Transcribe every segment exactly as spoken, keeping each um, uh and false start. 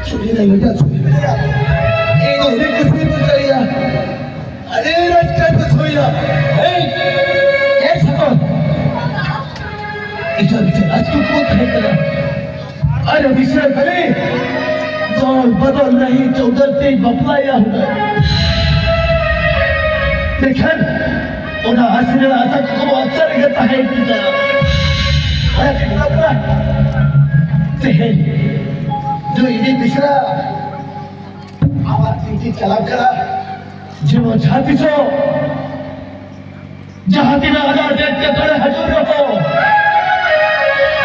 ᱪᱮᱫ ᱮ ᱞᱟᱹᱭ ᱫᱟ? ᱪᱮᱫ ᱮ ᱞᱟᱹᱭ ᱫᱟ? ᱤᱧ ᱫᱚ ᱟᱹᱰᱤ ᱠᱩᱥᱤᱧ ᱵᱩᱡᱷᱟᱹᱣᱮᱭᱟ, ᱟᱹᱰᱤ ᱨᱟᱹᱥᱠᱟᱹᱧ ᱵᱩᱡᱷᱟᱹᱣᱮᱭᱟ᱾ ᱦᱮᱭ, ᱮ ᱥᱟᱠᱚᱢ, ᱤᱧᱟᱹᱜ ᱢᱤᱫᱴᱮᱱ ᱨᱟᱡᱽᱠᱩᱢᱟᱨ ᱛᱟᱦᱮᱸ ᱠᱟᱱᱟ᱾ ᱟᱨ ᱫᱤᱥᱟᱹ ᱠᱷᱟᱹᱞᱤ ᱫᱚᱞ ᱵᱚᱫᱚᱞ ᱨᱟᱹᱦᱤ ᱪᱚᱣᱫᱚᱞ ᱛᱮᱧ ᱵᱟᱯᱞᱟᱭᱟ ᱦᱩᱱᱟᱹᱝ᱾ ᱢᱮᱱᱠᱷᱟᱱ ᱚᱱᱟ ᱟᱥ ᱨᱮᱱᱟᱜ ᱟᱥᱟ ᱠᱚ ᱟᱵᱥᱟᱨ ᱜᱮ ᱛᱟᱦᱮᱸ ᱠᱟᱱᱟ᱾ ᱟᱨ ᱛᱮᱦᱮᱧ ᱫᱚ ᱤᱧᱤᱧ ᱵᱤᱥᱲᱟ ᱟᱢᱟᱜ ᱛᱤ ᱛᱮ ᱪᱟᱞᱟᱣ ᱠᱟᱱᱟ᱾ ᱡᱮᱢᱚᱱ ᱡᱟᱦᱟᱸ ᱛᱤᱥᱚᱜ ᱡᱟᱦᱟᱸ ᱛᱤᱱᱟᱹᱜ ᱟᱱᱟᱴ ᱮᱴᱠᱮᱴᱚᱬᱮ ᱦᱤᱡᱩᱜ ᱨᱮᱦᱚᱸ,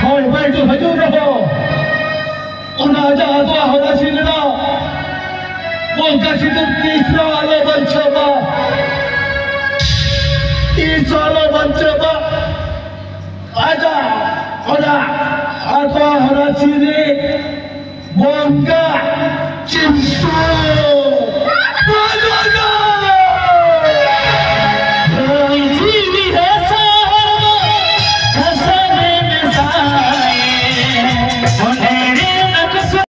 ᱦᱚᱭ ᱵᱟᱹᱨᱰᱩ ᱦᱤᱡᱩᱜ ᱨᱮᱦᱚᱸ, ᱚᱱᱟ ᱟᱡᱟᱜ ᱟᱛᱳ ᱦᱚᱨᱟᱥᱤ ᱨᱮᱱᱟᱜ ᱵᱚᱸᱜᱟ ᱥᱤᱸᱫᱩᱨ ᱛᱤᱥ ᱦᱚᱸ ᱟᱞᱚ ᱵᱟᱧᱪᱟᱜ ᱢᱟ, ᱛᱤᱥ ᱦᱚᱸ ᱟᱞᱚ ᱵᱟᱧᱪᱟᱜ ᱢᱟ᱾ ᱟᱡᱟᱜ ᱚᱱᱟ ᱟᱛᱳ ᱦᱚᱨᱟᱥᱤ ᱨᱮ ᱵᱚᱸᱜᱟ ᱪᱤᱱᱛᱟᱹ ᱵᱚᱫᱚᱞᱟ᱾ ᱡᱤᱣᱤ ᱦᱟᱥᱟ ᱦᱚᱲᱢᱚ ᱦᱟᱥᱟ ᱨᱮ ᱢᱮᱥᱟᱭᱮᱱ ᱚᱸᱰᱮ ᱨᱮ ᱟᱠᱚ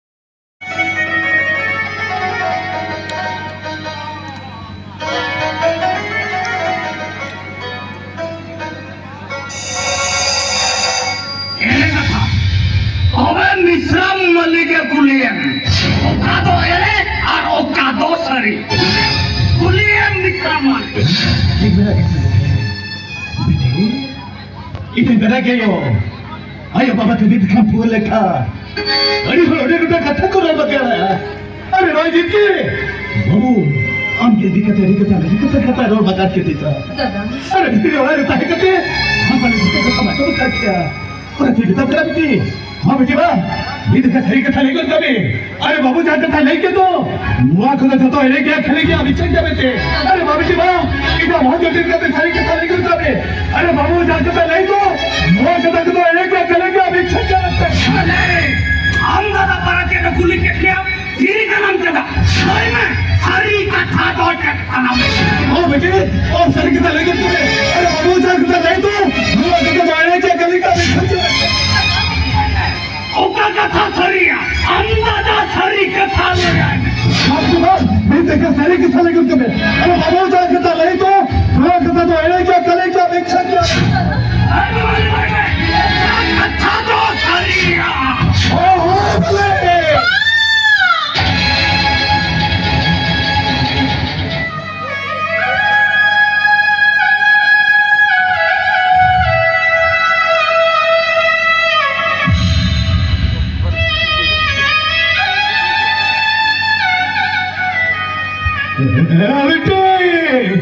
ᱮᱲᱮ ᱠᱟᱛᱷᱟ᱾ ᱛᱚᱵᱮ ᱢᱤᱥᱨᱟᱢ ᱢᱟᱹᱞᱤᱠ ᱮ ᱠᱩᱞᱤᱭᱮᱢ, ᱚᱠᱟ ᱫᱚ ᱮᱲᱮ ᱟᱨ ᱚᱠᱟ ᱫᱚ ᱥᱟᱹᱨᱤ? ᱠᱩᱞᱤᱭᱮᱢ ᱢᱤᱥᱨᱟᱢ ᱢᱟᱹᱞᱤᱠ᱾ ᱴᱷᱤᱠ ᱢᱮᱱᱟᱜ ᱜᱮ᱾ ᱵᱤᱴᱤ, ᱤᱧ ᱢᱮᱱᱟᱜ ᱜᱮᱭᱚ᱾ ᱟᱭᱳ ᱵᱟᱵᱟ ᱛᱮ ᱱᱤᱛ ᱠᱷᱟᱱ ᱯᱷᱳᱱ ᱞᱮᱠᱷᱟ᱾ ᱟᱹᱰᱤ ᱦᱚᱲ ᱟᱹᱰᱤ ᱜᱚᱴᱟ ᱠᱟᱛᱷᱟ ᱠᱚ ᱨᱚᱲ ᱵᱟᱠᱷᱮᱲᱟ᱾ ᱟᱨᱮ ᱱᱚᱜᱼᱚᱭ ᱡᱤᱛᱠᱤ ᱵᱟᱹᱵᱩ, ᱟᱢ ᱜᱮ ᱤᱫᱤ ᱠᱟᱛᱮ ᱟᱹᱰᱤ ᱠᱟᱛᱷᱟ ᱟᱹᱰᱤ ᱠᱟᱛᱷᱟ ᱠᱟᱛᱷᱟ ᱨᱚᱲ ᱵᱟᱠᱟᱛ ᱠᱮᱫ ᱫᱟ᱾ ᱫᱟᱫᱟ᱾ ᱟᱨᱮ ᱵᱷᱤᱛᱨᱤ ᱨᱮ ᱚᱲᱟᱜ ᱨᱮ ᱛᱟᱦᱮᱸ ᱠᱟᱛᱮ ᱟᱢ ᱵᱟᱞᱮ ᱡᱚᱛᱚ ᱠᱟᱛᱷᱟ ᱵᱟᱪᱚ ᱵᱟᱠᱟᱛ ᱠᱮᱭᱟ᱾ ᱟᱨᱮ ᱴᱷᱤᱠ ᱜᱮᱛᱟ ᱯᱮᱭᱟ ᱵᱤᱴᱤ᱾ ᱦᱚᱸ ᱵᱤᱴᱤ ᱵᱟ, ᱢᱤᱫ ᱫᱮᱠᱷᱟ ᱥᱟᱹᱨᱤ ᱠᱟᱛᱷᱟ ᱞᱟᱹᱭ ᱜᱚᱫ ᱠᱟᱜ ᱢᱮ᱾ ᱟᱨᱮ ᱵᱟᱹᱵᱩ ᱡᱟᱦᱟᱸ ᱠᱟᱛᱷᱟ ᱞᱟᱹᱭ ᱠᱮᱫ ᱫᱚ, ᱱᱚᱣᱟ ᱠᱚᱫᱚ ᱡᱚᱛᱚ ᱮᱲᱮ ᱜᱮᱭᱟ, ᱠᱷᱟᱹᱞᱤ ᱜᱮᱭᱟ, ᱢᱤᱪᱷᱟᱹ ᱜᱮᱭᱟ ᱢᱮᱱᱛᱮ᱾ ᱟᱨᱮ ᱵᱟ ᱵᱤᱴᱤ ᱵᱟ, ᱮᱴᱟᱜ ᱵᱟᱦᱟ ᱡᱚᱴᱤᱱ ᱠᱟᱛᱮ ᱥᱟᱹᱨᱤ ᱠᱟᱛᱷᱟ ᱞᱟᱹᱭ ᱜᱚᱫ ᱠᱟᱜ ᱢᱮ᱾ ᱟᱨᱮ ᱵᱟᱹᱵᱩ ᱡᱟᱦᱟᱸ ᱠᱟᱛᱷᱟ ᱞᱟᱹᱭ ᱫᱚ, ᱱᱚᱣᱟ ᱠᱟᱛᱷᱟ ᱠᱚᱫᱚ ᱮᱲᱮ ᱜᱮᱭᱟ, ᱠᱷᱟᱹᱞᱤ ᱜᱮᱭᱟ, ᱢᱤᱪᱷᱟᱹ ᱜᱮᱭᱟ ᱢᱮᱱᱛᱮ᱾ ᱟᱢ ᱫᱟᱫᱟ ᱯᱟᱨᱟ ᱪᱮᱫ ᱮ ᱠᱩᱞᱤ ᱠᱮᱫ ᱢᱮᱭᱟ? ᱛᱤᱨᱤ ᱠᱟᱱᱟᱢ ᱪᱮᱫᱟᱜ? ᱞᱟᱹᱭ ᱢᱮ, ᱥᱟᱹᱨᱤ ᱠᱟᱛᱷᱟ ᱫᱚ ᱪᱮᱫ ᱠᱟᱱᱟ? ᱚ ᱵᱤᱴᱤ, ᱚ ᱥᱟᱹᱨᱤ ᱠᱟᱛᱷᱟ ᱞᱟᱹᱭ ᱠᱮᱫ ᱛᱮ, ᱟᱨᱮ ᱵᱟᱹᱵᱩ ᱡᱟᱦᱟᱸ ᱠᱟᱛᱷᱟ ᱞᱟᱹᱭ ᱫᱚ, ᱱᱚᱣᱟ ᱠᱟᱛᱷᱟ ᱫᱚ ᱮᱲᱮ ᱜᱮᱭᱟ, ᱠᱷᱟᱹᱞᱤ ᱜᱮᱭᱟ, ᱢᱤᱪᱷᱟᱹ ᱜᱮᱭᱟ ᱢᱮᱱᱛᱮ᱾ ᱚᱠᱟ ᱠᱟᱛᱷᱟ ᱥᱟᱹᱨᱤᱭᱟ? ᱟᱢ ᱫᱟᱫᱟ ᱥᱟᱹᱨᱤ ᱠᱟᱛᱷᱟ ᱞᱟᱹᱭᱟᱭ ᱢᱮ᱾ ᱵᱟᱯ ᱨᱮ ᱵᱟᱯ, ᱢᱤᱫ ᱫᱮᱠᱷᱟ ᱥᱟᱹᱨᱤ ᱠᱟᱛᱷᱟ ᱞᱟᱹᱭ ᱜᱚᱫ ᱠᱟᱜ ᱢᱮ᱾ ᱟᱨᱮ ᱵᱟᱹᱵᱩ ᱡᱟᱦᱟᱸ ᱠᱟᱛᱷᱟ ᱞᱟᱹᱭ ᱫᱚ, ᱱᱚᱣᱟ ᱠᱟᱛᱷᱟ ᱫᱚ ᱮᱲᱮ ᱜᱮᱭᱟ, ᱠᱷᱟᱹᱞᱤ ᱜᱮᱭᱟ, ᱢᱤᱪᱷᱟᱹ ᱜᱮᱭᱟ᱾ ᱟᱨᱮ ᱵᱟᱵᱟ, ᱞᱟᱹᱭ ᱢᱮ, ᱚᱠᱟ ᱠᱟᱛᱷᱟ ᱫᱚ ᱥᱟᱹᱨᱤᱭᱟ? ᱦᱳᱭ, ᱦᱳᱭ, ᱵᱚᱞᱮ᱾ ᱵᱤᱴᱤ!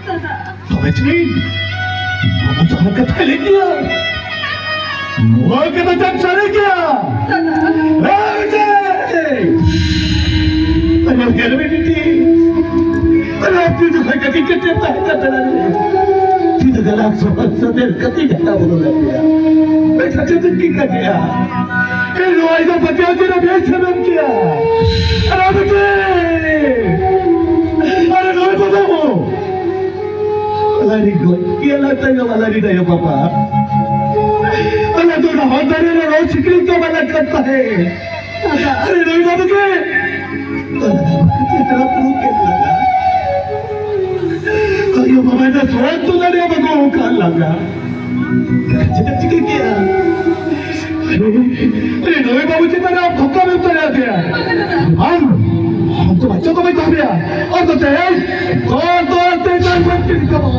ᱫᱟᱫᱟ᱾ ᱛᱚᱵᱮ ᱪᱮᱫ? ᱵᱟᱹᱵᱩ ᱡᱟᱦᱟᱸ ᱠᱟᱛᱷᱟᱭ ᱞᱟᱹᱭ ᱠᱮᱭᱟ, ᱱᱚᱣᱟ ᱠᱟᱛᱷᱟ ᱪᱮᱫ ᱥᱟᱹᱨᱤ ᱜᱮᱭᱟ? ᱫᱟᱫᱟ᱾ ᱮ ᱵᱤᱴᱤ! ᱟᱭᱳ, ᱧᱮᱞ ᱢᱮ ᱵᱤᱴᱤ, ᱟᱨ ᱟᱯᱮ ᱡᱚᱠᱷᱚᱱ ᱠᱟᱹᱴᱤᱡ ᱠᱟᱹᱴᱤᱡ ᱛᱟᱦᱮᱸ ᱠᱟᱱ ᱵᱮᱲᱟ ᱨᱮ, ᱛᱤᱱᱟᱹᱜ ᱜᱟᱱ ᱥᱚᱢᱚᱥᱥᱟ ᱛᱮ ᱠᱟᱹᱴᱤᱡ ᱡᱷᱟᱜᱽᱲᱟ ᱵᱚᱞᱚ ᱞᱮᱱ ᱜᱮᱭᱟ᱾ ᱢᱮᱱᱠᱷᱟᱱ ᱪᱮᱫ ᱮᱢ ᱪᱤᱠᱟᱹ ᱠᱮᱭᱟ? ᱮ, ᱱᱚᱣᱟ ᱫᱚ ᱯᱟᱹᱛᱭᱟᱹᱣ ᱪᱮᱫ ᱮᱢ ᱵᱮᱥ ᱮᱢ ᱠᱮᱭᱟ? ᱟᱨ ᱟᱨ ᱵᱤᱴᱤ, ᱟᱨ ᱱᱩᱭ ᱵᱟᱹᱵᱩ, ᱟᱞᱟᱨᱤ ᱜᱚᱡ ᱠᱮᱭᱟ ᱞᱟ ᱛᱟᱭᱚᱢ, ᱟᱞᱟᱨᱤ ᱫᱟᱭᱚ ᱵᱟᱵᱟ᱾ ᱟᱞᱮ ᱫᱚ ᱚᱱᱟ ᱦᱚᱨ ᱫᱷᱟᱨᱮ ᱨᱮ ᱨᱚᱲ ᱥᱤᱠᱲᱤ ᱠᱚ ᱵᱟᱞᱮ ᱠᱟᱱ ᱛᱟᱦᱮᱸ᱾ ᱟᱨ ᱱᱩᱭ ᱵᱟᱹᱵᱩ ᱜᱮ ᱟᱭᱳ ᱵᱟᱵᱟ ᱫᱚ ᱥᱚᱲᱚᱠ ᱛᱩᱞᱟᱹ ᱨᱮ ᱵᱟᱠᱚ ᱚᱱᱠᱟ ᱞᱟᱜᱟ᱾ ᱪᱮᱫ ᱪᱤᱠᱟᱹ ᱠᱮᱜᱼᱟ? ᱟᱨᱮ, ᱟᱨᱮ, ᱱᱩᱭ ᱵᱟᱹᱵᱩ ᱪᱮᱛᱟᱱ ᱨᱮ ᱟᱢ ᱫᱷᱚᱠᱟ ᱢᱮᱢ ᱛᱚᱞᱟ ᱟᱫᱮᱭᱟ᱾ ᱟᱢ, ᱟᱢ ᱫᱚ ᱵᱟᱪᱪᱟ ᱫᱚ ᱵᱟᱭ ᱛᱟᱦᱮᱸᱭᱟ᱾ ᱟᱨ ᱫᱚ ᱛᱮᱦᱮᱧ ᱛᱚᱨ ᱛᱚᱨ ᱛᱮ ᱡᱟᱱ ᱵᱟᱹᱲᱛᱤ ᱛᱟᱢᱟ᱾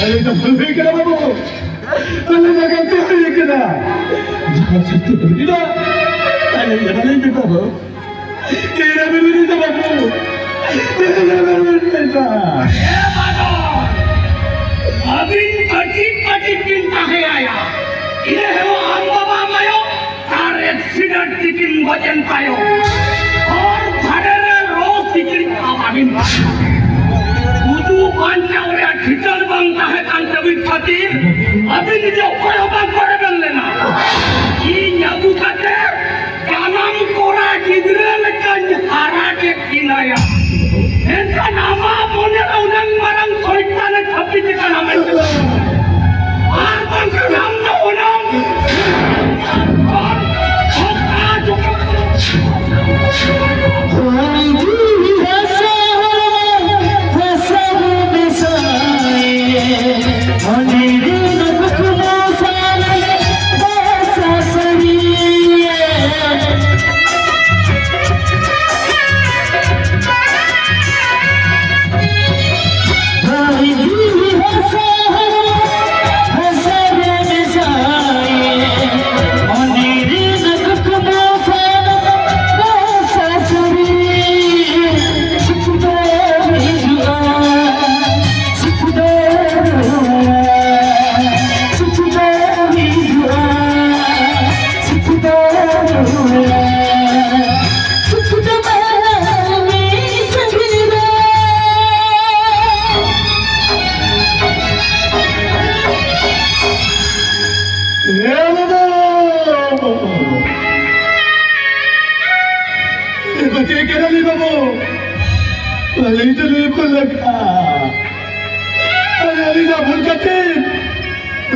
ᱟᱞᱮ ᱫᱚ ᱵᱷᱩᱞ ᱦᱩᱭ ᱠᱟᱱᱟ ᱵᱟᱹᱵᱩ, ᱟᱞᱮ ᱫᱚ ᱜᱟᱛᱮ ᱦᱩᱭ ᱠᱟᱱᱟ᱾ ᱡᱟᱦᱟᱸ ᱪᱤᱛᱟᱹᱨ ᱢᱮᱱᱟᱜ ᱟᱞᱮ ᱞᱮᱠᱟᱞᱮ ᱢᱮᱛᱟ ᱵᱚ᱾ ᱤᱧ ᱨᱮᱵᱮᱱ ᱢᱮᱛᱟ ᱵᱟᱵᱩ᱾ ᱤᱧ ᱨᱮᱵᱮᱱ ᱢᱮᱛᱟ᱾ ᱮ ᱵᱟᱫᱚᱞ! ᱟᱹᱵᱤᱱ ᱠᱟᱹᱴᱤᱡ ᱠᱟᱹᱴᱤᱡ ᱵᱤᱱ ᱛᱟᱦᱮᱸ ᱟᱭᱟ᱾ ᱤᱱᱟᱹ ᱦᱤᱞᱳᱜ ᱟᱢ ᱵᱟᱵᱟ ᱟᱢ ᱟᱭᱳ ᱟᱨ accident ᱛᱮᱠᱤᱱ ᱜᱚᱡ ᱮᱱ ᱛᱟᱭᱚᱢ᱾ ᱦᱚᱨ ᱫᱷᱟᱨᱮ ᱨᱮ ᱨᱚ ᱥᱤᱠᱲᱤᱡ ᱟᱵᱟᱵᱤᱱ ᱵᱟᱝ᱾ ᱩᱫᱩᱜ ᱵᱟᱧᱪᱟᱣ ᱨᱮᱭᱟᱜ ᱴᱷᱤᱠᱟᱹᱱ ᱵᱟᱝ ᱛᱟᱦᱮᱸ ᱠᱟᱱ ᱛᱟᱹᱵᱤᱱ ᱠᱷᱟᱹᱛᱤᱨ ᱟᱹᱵᱤᱱ ᱡᱩᱫᱤ ᱚᱠᱚᱭ ᱦᱚᱸ ᱵᱟᱝ ᱠᱚ ᱨᱮᱵᱮᱱ ᱞᱮᱱᱟ᱾ ᱤᱧ ᱟᱹᱜᱩ ᱠᱟᱛᱮ ᱡᱟᱱᱟᱢ ᱠᱚᱨᱟ ᱜᱤᱫᱽᱨᱟᱹ ᱞᱮᱠᱟᱧ ᱦᱟᱨᱟ ᱠᱮᱫ ᱠᱤᱱᱟᱭᱟ᱾ ᱢᱮᱱᱠᱷᱟᱱ ᱟᱢᱟᱜ ᱢᱚᱱᱮ ᱨᱮ ᱩᱱᱟᱹᱝ ᱢᱟᱨᱟᱝ ᱥᱚᱭᱛᱟᱱᱮ ᱛᱷᱟᱹᱯᱤᱛ ᱠᱟᱱᱟ ᱢᱮᱱᱛᱮ᱾ ᱟᱨ ᱵᱟᱝᱠᱷᱟᱱ ᱟᱢ ᱫᱚ ᱩᱱᱟᱹᱝ ᱮ ᱵᱟᱵᱟ! ᱮ ᱵᱟᱹᱠᱤ ᱠᱮᱨᱟᱞᱤ ᱵᱟᱹᱵᱩ! ᱟᱹᱞᱤᱧ ᱫᱚ ᱞᱟᱹᱭ ᱠᱚ ᱞᱟᱜᱟ᱾ ᱟᱨ ᱟᱹᱞᱤᱧ ᱫᱚ ᱵᱷᱩᱞ ᱠᱟᱛᱮ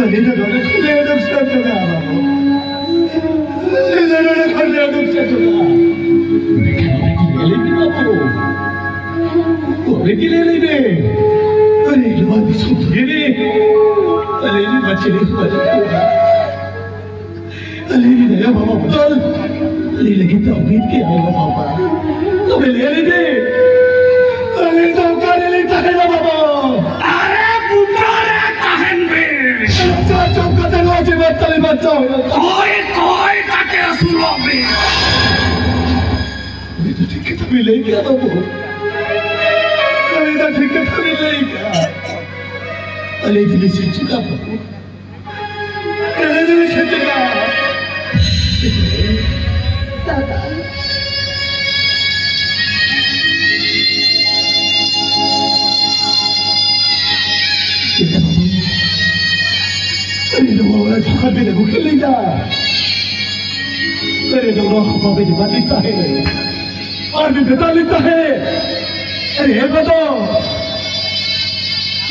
ᱟᱹᱞᱤᱧ ᱫᱚ ᱱᱚᱰᱮ ᱠᱷᱚᱱ ᱞᱮ ᱩᱰᱩᱠ ᱥᱮᱱ ᱠᱟᱱᱟ ᱵᱟᱹᱵᱩ᱾ ᱟᱹᱞᱤᱧ ᱫᱚ ᱱᱚᱰᱮ ᱠᱷᱚᱱ ᱞᱮ ᱩᱰᱩᱠ ᱥᱮᱱ ᱠᱟᱱᱟ᱾ ᱟᱹᱞᱤᱧ ᱫᱚ ᱵᱟᱹᱵᱩ᱾ ᱛᱚᱵᱮ ᱠᱤ ᱞᱟᱹᱭ ᱞᱮ ᱢᱮ᱾ ᱟᱨᱮ ᱱᱚᱣᱟ ᱫᱤᱥᱚᱢ ᱫᱷᱩᱲᱤ ᱨᱮ ᱟᱹᱞᱤᱧ ᱨᱮᱱ ᱢᱟ ᱪᱤᱞᱤ ᱦᱚᱸ ᱵᱟᱹᱱᱩᱜ ᱠᱚᱣᱟ᱾ ᱟᱹᱞᱤᱧ ᱨᱮᱱ ᱟᱭᱳ ᱵᱟᱵᱟ ᱵᱚᱫᱚᱞ ᱟᱹᱞᱤᱧ ᱞᱟᱹᱜᱤᱫ ᱛᱮ ᱩᱢᱤᱫ ᱜᱮ ᱟᱭᱳ ᱵᱟᱵᱟ᱾ ᱛᱚᱵᱮ ᱞᱟᱹᱭ ᱟᱹᱞᱤᱧ ᱢᱮ, ᱟᱹᱞᱤᱧ ᱫᱚ ᱚᱠᱟ ᱨᱮᱞᱤᱧ ᱛᱟᱦᱮᱱᱟ ᱵᱟᱵᱟ? ᱟᱨᱮ ᱵᱩᱴᱟᱹ ᱨᱮ ᱛᱟᱦᱮᱱ ᱵᱮ᱾ ᱪᱮᱫ ᱪᱚᱝ ᱠᱟᱛᱮ ᱱᱚᱣᱟ ᱡᱤᱵᱚᱱ ᱛᱟᱹᱞᱤᱧ ᱵᱟᱧᱪᱟᱣ ᱦᱩᱭᱩᱜ ᱛᱟᱹᱞᱤᱧᱟ᱾ ᱦᱳᱭ, ᱦᱳᱭ᱾ ᱪᱩᱞᱟᱜ ᱢᱮ᱾ ᱩᱱᱤ ᱫᱚ ᱴᱷᱤᱠ ᱠᱟᱛᱷᱟ ᱵᱤᱱ ᱞᱟᱹᱭ ᱠᱮᱜᱼᱟ ᱵᱟᱹᱵᱩ᱾ ᱩᱱᱤ ᱫᱚ ᱴᱷᱤᱠ ᱠᱟᱛᱷᱟ ᱵᱤᱱ ᱞᱟᱹᱭ ᱠᱮᱜᱼᱟ᱾ ᱟᱞᱮ ᱫᱚᱞᱮ ᱪᱮᱫ ᱪᱤᱠᱟ ᱵᱟᱹᱵᱩ? ᱟᱞᱮ ᱫᱚᱞᱮ ᱪᱮᱫ ᱪᱤᱠᱟ? ᱫᱟᱫᱟ᱾ ᱪᱮᱫ ᱵᱟᱹᱵᱩ? ᱟᱨᱮ ᱱᱚᱣᱟ ᱚᱲᱟᱜ ᱡᱚᱠᱷᱚᱱ ᱵᱤᱱ ᱟᱹᱜᱩ ᱠᱮᱫ ᱞᱤᱧᱟ, ᱟᱨᱮ ᱱᱚᱣᱟ ᱦᱚᱸ ᱵᱟᱵᱤᱱ ᱮᱢᱟ ᱞᱤᱧ ᱛᱟᱦᱮᱸᱫ᱾ ᱟᱨ ᱵᱤᱱ ᱢᱮᱛᱟ ᱞᱤᱧ ᱛᱟᱦᱮᱸᱫ, ᱟᱨᱮ ᱦᱮᱸ ᱵᱟᱫᱚ,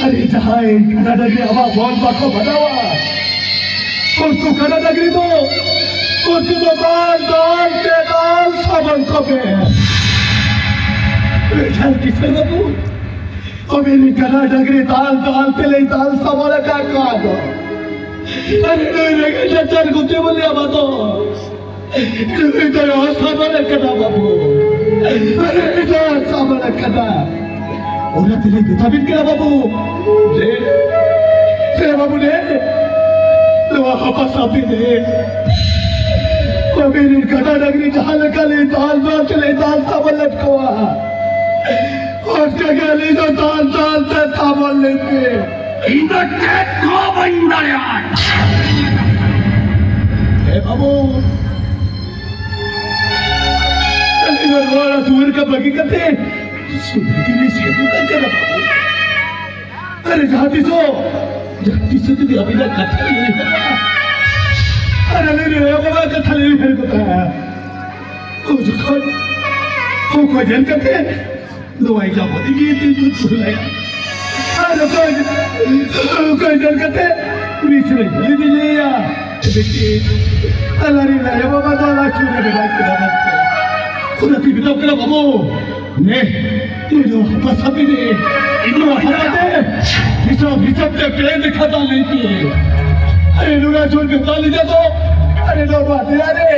ᱟᱨᱮ ᱡᱟᱦᱟᱸᱭ ᱠᱟᱰᱟ ᱰᱟᱹᱝᱨᱤ ᱟᱢᱟᱜ ᱢᱚᱱ ᱵᱟᱠᱚ ᱢᱟᱱᱟᱣᱟ, ᱩᱱᱠᱩ ᱠᱟᱰᱟ ᱰᱟᱹᱝᱨᱤ ᱫᱚ, ᱩᱱᱠᱩ ᱫᱚ ᱫᱟᱞ ᱫᱟᱞ ᱛᱮ ᱫᱟᱞ ᱥᱟᱵᱚᱱ ᱠᱚᱯᱮ᱾ ᱵᱮᱡᱟᱨ ᱠᱤᱥᱟᱹᱬ ᱵᱟᱹᱵᱩ, ᱟᱵᱮᱱ ᱠᱟᱰᱟ ᱰᱟᱹᱝᱨᱤ ᱫᱟᱞ ᱫᱟᱞ ᱛᱮᱞᱮ ᱫᱟᱞ ᱥᱟᱵᱚᱱ ᱟᱠᱟᱫ ᱠᱚᱣᱟ ᱫᱚ᱾ ᱟᱨᱮ ᱱᱩᱭ ᱨᱮᱸᱜᱮᱡ ᱱᱟᱪᱟᱨ ᱜᱩᱛᱤ ᱵᱚᱞᱮ ᱟᱵᱟ ᱫᱚ᱾ ᱱᱩᱭ ᱫᱚᱭ ᱚᱥᱟᱵᱚᱱ ᱟᱠᱟᱱᱟ ᱵᱟᱹᱵᱩ᱾ ᱟᱨᱮ ᱱᱩᱭ ᱫᱚᱭ ᱚᱥᱟᱵᱚᱱ ᱟᱠᱟᱱᱟ᱾ ᱚᱱᱟ ᱛᱮᱞᱮ ᱢᱮᱛᱟᱵᱤᱱ ᱠᱟᱱᱟ ᱵᱟᱹᱵᱩ᱾ ᱫᱮ, ᱫᱮ ᱵᱟᱹᱵᱩ ᱫᱮ᱾ ᱱᱚᱣᱟ ᱦᱟᱯᱟ ᱥᱟᱵᱤᱱ ᱫᱮ᱾ ᱟᱵᱮᱱ ᱨᱮᱱ ᱠᱟᱰᱟ ᱰᱟᱹᱝᱨᱤ ᱡᱟᱦᱟᱸ ᱞᱮᱠᱟ ᱞᱮ ᱫᱟᱞ ᱫᱟᱞ ᱛᱮᱞᱮ ᱫᱟᱞ ᱥᱟᱵᱚᱱ ᱞᱮᱫ ᱠᱚᱣᱟ᱾ ᱚᱱᱠᱟ ᱜᱮ ᱟᱹᱞᱤᱧ ᱫᱚ ᱫᱟᱞ ᱫᱟᱞ ᱛᱮ ᱥᱟᱵᱚᱱ ᱞᱮᱫ ᱯᱮ᱾ ᱤᱧ ᱫᱚ ᱪᱮᱫ ᱦᱚᱸ ᱵᱟᱹᱧ ᱫᱟᱲᱮᱭᱟᱜᱼᱟ᱾ ᱦᱮᱸ ᱵᱟᱹᱵᱩ, ᱟᱹᱞᱤᱧ ᱫᱚ ᱱᱚᱣᱟ ᱫᱩᱣᱟᱹᱨ ᱠᱚ ᱵᱟᱹᱜᱤ ᱠᱟᱛᱮ ᱥᱩᱫᱷᱩ ᱜᱮᱞᱤᱧ ᱥᱮᱱᱚᱜ ᱠᱟᱱ ᱠᱟᱱᱟ ᱵᱟᱹᱵᱩ᱾ ᱟᱨᱮ ᱡᱟᱦᱟᱸ ᱛᱤᱥᱚᱜ, ᱡᱟᱦᱟᱸ ᱛᱤᱥᱚᱜ ᱡᱩᱫᱤ ᱟᱹᱵᱤᱱᱟᱜ ᱠᱟᱛᱷᱟ ᱞᱤᱧ ᱩᱭᱦᱟᱹᱨᱟ, ᱟᱨ ᱟᱹᱞᱤᱧ ᱨᱮᱱ ᱟᱭᱳ ᱵᱟᱵᱟᱣᱟᱜ ᱠᱟᱛᱷᱟ ᱞᱤᱧ ᱩᱭᱦᱟᱹᱨ ᱜᱚᱫᱟ, ᱩᱱ ᱡᱚᱠᱷᱚᱱ ᱚᱠᱚᱭ ᱧᱮᱞ ᱠᱟᱛᱮ ᱱᱚᱣᱟᱭ ᱡᱟᱵᱚᱛᱤ ᱜᱮ ᱛᱤᱧ ᱵᱩᱡᱷᱟᱹᱣ ᱞᱟᱭᱟ᱾ ᱟᱨ ᱚᱠᱚᱭ, ᱚᱠᱚᱭ ᱧᱮᱞ ᱠᱟᱛᱮ ᱩᱱᱤ ᱥᱮᱨᱮᱧ ᱵᱷᱟᱹᱞᱤ ᱵᱤᱱ ᱞᱟᱹᱭᱟ᱾ ᱵᱤᱴᱤ, ᱟᱞᱟᱨᱤ ᱞᱟᱭᱟ ᱵᱟᱵᱟ ᱫᱚ ᱟᱞᱟᱨᱤ ᱨᱮ ᱵᱮᱱᱟᱣ ᱠᱮᱫᱟ ᱵᱟᱵᱟ᱾ ᱚᱱᱟ ᱛᱤᱧ ᱢᱮᱛᱟᱢ ᱠᱟᱱᱟ ᱵᱟᱹᱵᱩ, ᱱᱮ, ᱱᱩᱭ ᱫᱚ ᱦᱟᱯᱟ ᱥᱟᱵ ᱢᱮ᱾ ᱤᱧ ᱫᱚ ᱦᱟᱯᱟ ᱛᱮ, ᱦᱤᱥᱟᱹᱵ ᱦᱤᱥᱟᱹᱵ ᱛᱮ ᱯᱮ ᱞᱮᱠᱷᱟ ᱫᱟᱜ ᱞᱟᱹᱭ ᱯᱮ᱾ ᱟᱨᱮ ᱱᱚᱣᱟ ᱡᱳᱨ ᱜᱮ ᱫᱟᱜ ᱞᱮᱫᱟ ᱛᱚ, ᱟᱨᱮ ᱱᱚᱣᱟ ᱫᱮᱭᱟ ᱨᱮ᱾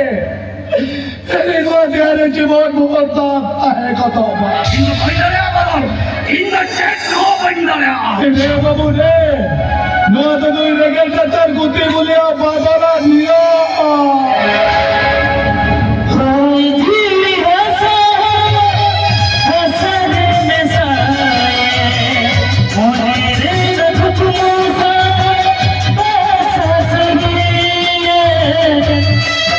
ᱟᱨᱮ ᱱᱚᱣᱟ ᱫᱮᱭᱟ ᱨᱮ ᱡᱮᱢᱚᱱ ᱵᱚᱦᱚᱜ ᱫᱟᱜ ᱛᱟᱦᱮᱸ ᱜᱚᱫᱚᱜ ᱢᱟ᱾ ᱤᱧ ᱫᱚ ᱵᱟᱹᱧ ᱫᱟᱲᱮᱭᱟᱜᱼᱟ ᱵᱟᱵᱟ᱾ ᱤᱧ ᱫᱚ ᱪᱮᱫ ᱦᱚᱸ ᱵᱟᱹᱧ ᱫᱟᱲᱮᱭᱟᱜᱼᱟ᱾ ᱮ ᱵᱟᱹᱵᱩ ᱨᱮ, ᱱᱚᱣᱟ ᱫᱚ ᱱᱩᱭ ᱨᱮᱸᱜᱮᱡ ᱱᱟᱪᱟᱨ ᱜᱩᱛᱤ ᱵᱚᱞᱮᱭᱟ ᱵᱟᱫᱟᱞᱟ ᱱᱤᱭᱚᱢ᱾ ᱪᱟᱸᱫᱚ᱾